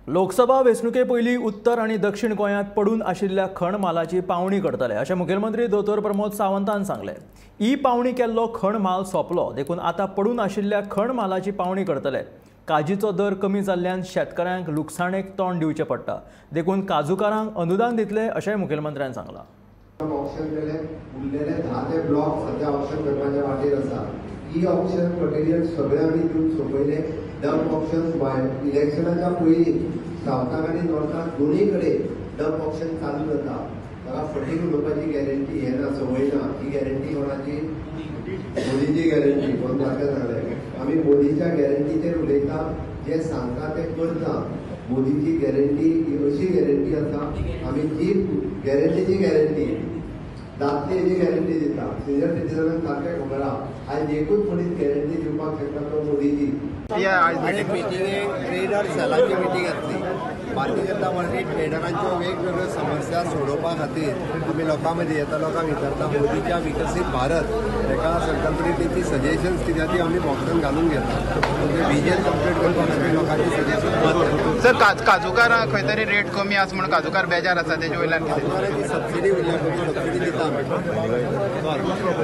लोकसभा वेंचणुके पयलीं उत्तर आनी दक्षिण गोंयांत पडून आशिल्ल्या खण मालाची पावणी करतले अशें मुखेलमंत्री दोतोर प्रमोद सावंतान सांगलें. ही पावणी केल्लो खण माल सोंपलो देखून आतां पडून आशिल्ल्या खण मालाची पावणी करतले. काजीचो दर कमी जाल्ल्यान शेतकारांक लुकसाणेक तोंड दिवचें पडटा देखून काजूकारांक अनुदान दितले अशेंय मुखेलमंत्र्यान सांगलां. ऑक्शन केले उरलेले 10 ते ब्लॉक सध्या ऑक्शन करपाच्या वाटेर आसा. ई ऑक्शन मटेरियल सगळे आमी दिवन सोंपयले. डंप ऑक्शन इलेक्शनाच्या पयलीं सावथाक आनी नॉर्थाक दोनूय कडेन डंप ऑक्शन चालू जाता. ताका फटींग उलोवपाची गॅरंटी हें ना, संवय ना. ही गॅरंटी कोणाची? मोदीची गॅरंटी. कोण सारकें सांगलें, आमी मोदीच्या गॅरंटीचेर उलयता, जें सांगता तें करता. मोदीची गॅरंटी ही अशी गॅरंटी आसा, आमी जी गॅरंटीची गॅरंटी जातली हेजी गॅरंटी दिता. सिनियर सिटीजनांक सारकें खबर आहा, आयज एकूच मनीस गॅरंटी दिवपाक शकता तो मोदीजी. आनी मिटिंगेक ट्रेडर सेलाची मिटींग आसली. भारतीय जनता पार्टी ट्रेडरांच्यो वेगवेगळ्यो समस्या सोडोवपा खातीर आमी लोकां मदीं येता, लोकांक विचारता मोदीच्या विकसीत भारत एका संकल्पनेक तेची सजेशन्स कितें ती आमी बॉक्सान घालून घेता. विजन कंप्लीट करपा खातीर लोकांची सजेशन. सर, काजूकार खंय तरी रेट कमी आसा म्हणून काजूकार बेजार आसा, तेजे वयल्यान काजूकारांची सबसिडी उरल्या, सबसिडी दिता आमी.